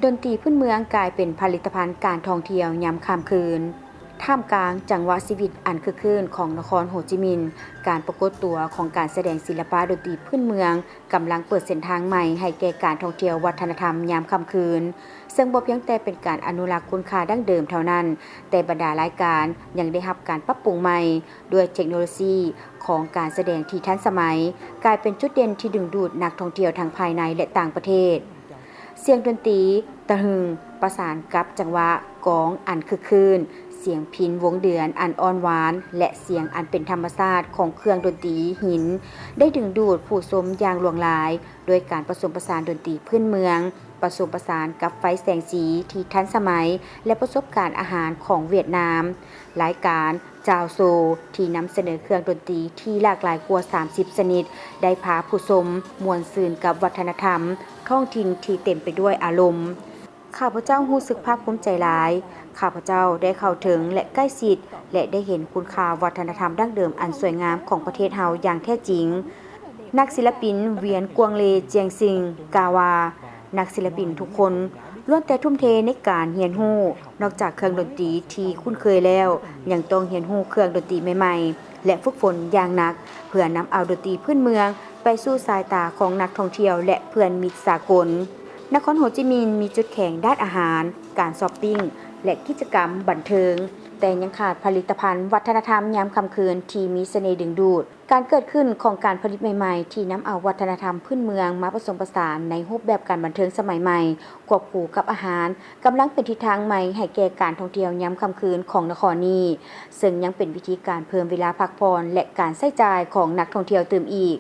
ດົນຕີພື້ນເມືອງກາຍເປັນຜະລິດຕະພັນການທ່ອງທ່ຽວຍາມຄ່ຳຄືນ. ທ່າມກາງຈັງຫວະຊີວິດອັນຄຶກຄື້ນຂອງນະຄອນໂຮຈິມິນ, ການປາກົດຕົວຂອງການສະແດງສິລະປະດົນຕີພື້ນເມືອງ ກຳລັງເປີດເສັ້ນທາງໃໝ່ໃຫ້ແກ່ການທ່ອງທ່ຽວວັດທະນະທຳຍາມຄ່ຳຄືນ, ເຊິ່ງບໍ່ພຽງແຕ່ເປັນການອະນຸລັກຄຸນຄ່າດັ້ງເດີມເທົ່ານັ້ນ, ແຕ່ບັນດາລາຍການຍັງໄດ້ຮັບການປັບປຸງໃໝ່ ດ້ວຍເທັກໂນໂລຊີຂອງການສະແດງທີ່ທັນສະໄໝ, ກາຍເປັນຈຸດເດັ່ນທີ່ດຶງດູດນັກທ່ອງທ່ຽວທັງພາຍໃນ ແລະ ຕ່າງປະເທດ. ສຽງດົນຕີຕະຫຶ່ງ ປະສານກັບຈັງຫວະກອງອັນຄຶກຄື້ນ, ສຽງພິນວົງເດືອນອັນອ່ອນຫວານ ແລະ ສຽງອັນເປັນທຳມະຊາດຂອງເຄື່ອງດົນຕີຫີນ ໄດ້ດຶງດູດຜູ້ຊົມຢ່າງຫຼວງຫຼາຍ, ດ້ວຍການປະສົມປະສານດົນຕີພື້ນເມືອງ, ປະສົມປະສານກັບໄຟແສງສີທີ່ທັນສະໄໝ ແລະ ປະສົບການອາຫານຂອງຫວຽດນາມ. ລາຍການ ຈາວໂຊ ທີ່ນຳສະເໜີເຄື່ອງດົນຕີທີ່ຫຼາກຫຼາຍກວ່າສາມສິບຊະນິດ ໄດ້ພາຜູ້ຊົມມ່ວນຊື່ນກັບວັດທະນະທຳທ້ອງຖິ່ນທີ່ເຕັມໄປດ້ວຍອາລົມ. ຂ້າພະເຈົ້າຮູ້ສຶກພາກພູມໃຈຫຼາຍ. ຂ້າພະເຈົ້າໄດ້ເຂົ້າເຖິງ ແລະ ໃກ້ຊິດ ແລະ ໄດ້ເຫັນຄຸນຄ່າວັດທະນະທຳດັ້ງເດີມອັນສວຍງາມຂອງປະເທດເຮົາຢ່າງແທ້ຈິງ. ນັກສິລະປິນ ວຽນກວາງເລ ຈຽງຊິງ ກ່າວວ່າ, ນັກສິລະປິນທຸກຄົນລ້ວນແຕ່ທຸ່ມເທໃນການຮຽນຮູ້, ນອກຈາກເຄື່ອງດົນຕີທີ່ຄຸ້ນເຄີຍແລ້ວ, ຍັງຕ້ອງຮຽນຮູ້ເຄື່ອງດົນຕີໃໝ່ໆ ແລະ ຝຶກຝົນຢ່າງໜັກ ເພື່ອນຳເອົາດົນຕີພື້ນເມືອງໄປສູ່ສາຍຕາຂອງນັກທ່ອງທ່ຽວ ແລະ ເພື່ອນມິດສາກົນ. ນະຄອນໂຮຈິມິນມີຈຸດແຂງດ້ານອາຫານ, ການຊັອບປິ້ງ ແລະ ກິດຈະກຳບັນເທີງ, ແຕ່ຍັງຂາດຜະລິດຕະພັນວັດທະນະທຳຍາມຄ່ຳຄືນທີ່ມີສະເໜ່ດຶງດູດ. ການເກີດຂຶ້ນຂອງການຜະລິດໃໝ່ໆ ທີ່ນຳເອົາວັດທະນະທຳພື້ນເມືອງມາປະສົມປະສານໃນຮູບແບບການບັນເທີງສະໄໝໃໝ່ ຄວບຄູ່ກັບອາຫານ, ກຳລັງເປັນທິດທາງໃໝ່ໃຫ້ແກ່ການທ່ອງທ່ຽວຍາມຄ່ຳຄືນຂອງນະຄອນນີ້, ເຊິ່ງຍັງເປັນວິທີການເພີ່ມເວລາພັກຜ່ອນ ແລະ ການໃຊ້ຈ່າຍຂອງນັກທ່ອງທ່ຽວຕື່ມອີກ.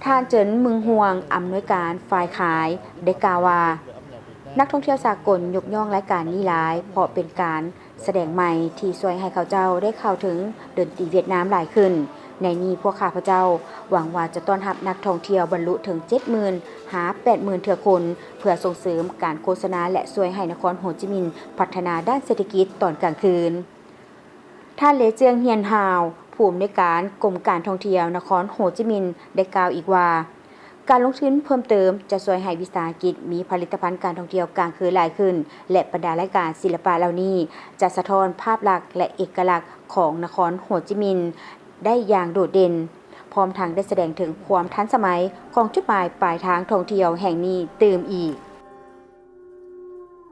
ທ່ານ ເຈີນ ມຶງຮ່ວງ ອຳນວຍການຝ່າຍຂາຍ ໄດ້ກ່າວວ່າ, ນັກທ່ອງທ່ຽວສາກົນຍົກຍ້ອງລາຍການນີ້ຫຼາຍ ເພາະເປັນການສະແດງໃໝ່ທີ່ຊ່ວຍໃຫ້ເຂົາເຈົ້າໄດ້ເຂົ້າເຖິງດົນຕີຫວຽດນາມຫຼາຍຂຶ້ນ. ໃນນີ້ພວກຂ້າພະເຈົ້າຫວັງວ່າຈະຕ້ອນຮັບນັກທ່ອງທ່ຽວບັນລຸເຖິງເຈັດໝື່ນຫາແປດໝື່ນເທື່ອຄົນ ເພື່ອສົ່ງເສີມການໂຄສະນາ ແລະ ຊ່ວຍໃຫ້ນະຄອນໂຮຈິມິນພັດທະນາດ້ານເສດຖະກິດຕອນກາງຄືນ. ທ່ານ ເລເຈືອງ ຮຽນຮາວ ຜູ້ອຳນວຍການກົມການທ່ອງທ່ຽວນະຄອນໂຮຈິມິນ ໄດ້ກ່າວອີກວ່າ, ການລົງທຶນເພີ່ມເຕີມຈະຊ່ວຍໃຫ້ວິສາຫະກິດມີຜະລິດຕະພັນການທ່ອງທ່ຽວກາງຄືນຫຼາຍຂຶ້ນ ແລະ ບັນດາລາຍການສິລະປະເຫຼົ່ານີ້ຈະສະທ້ອນພາບລັກ ແລະ ເອກະລັກຂອງນະຄອນໂຮຈິມິນໄດ້ຢ່າງໂດດເດັ່ນ, ພ້ອມທັງໄດ້ສະແດງເຖິງຄວາມທັນສະໄໝຂອງຈຸດໝາຍປາຍທາງທ່ອງທ່ຽວແຫ່ງນີ້ຕື່ມອີກ.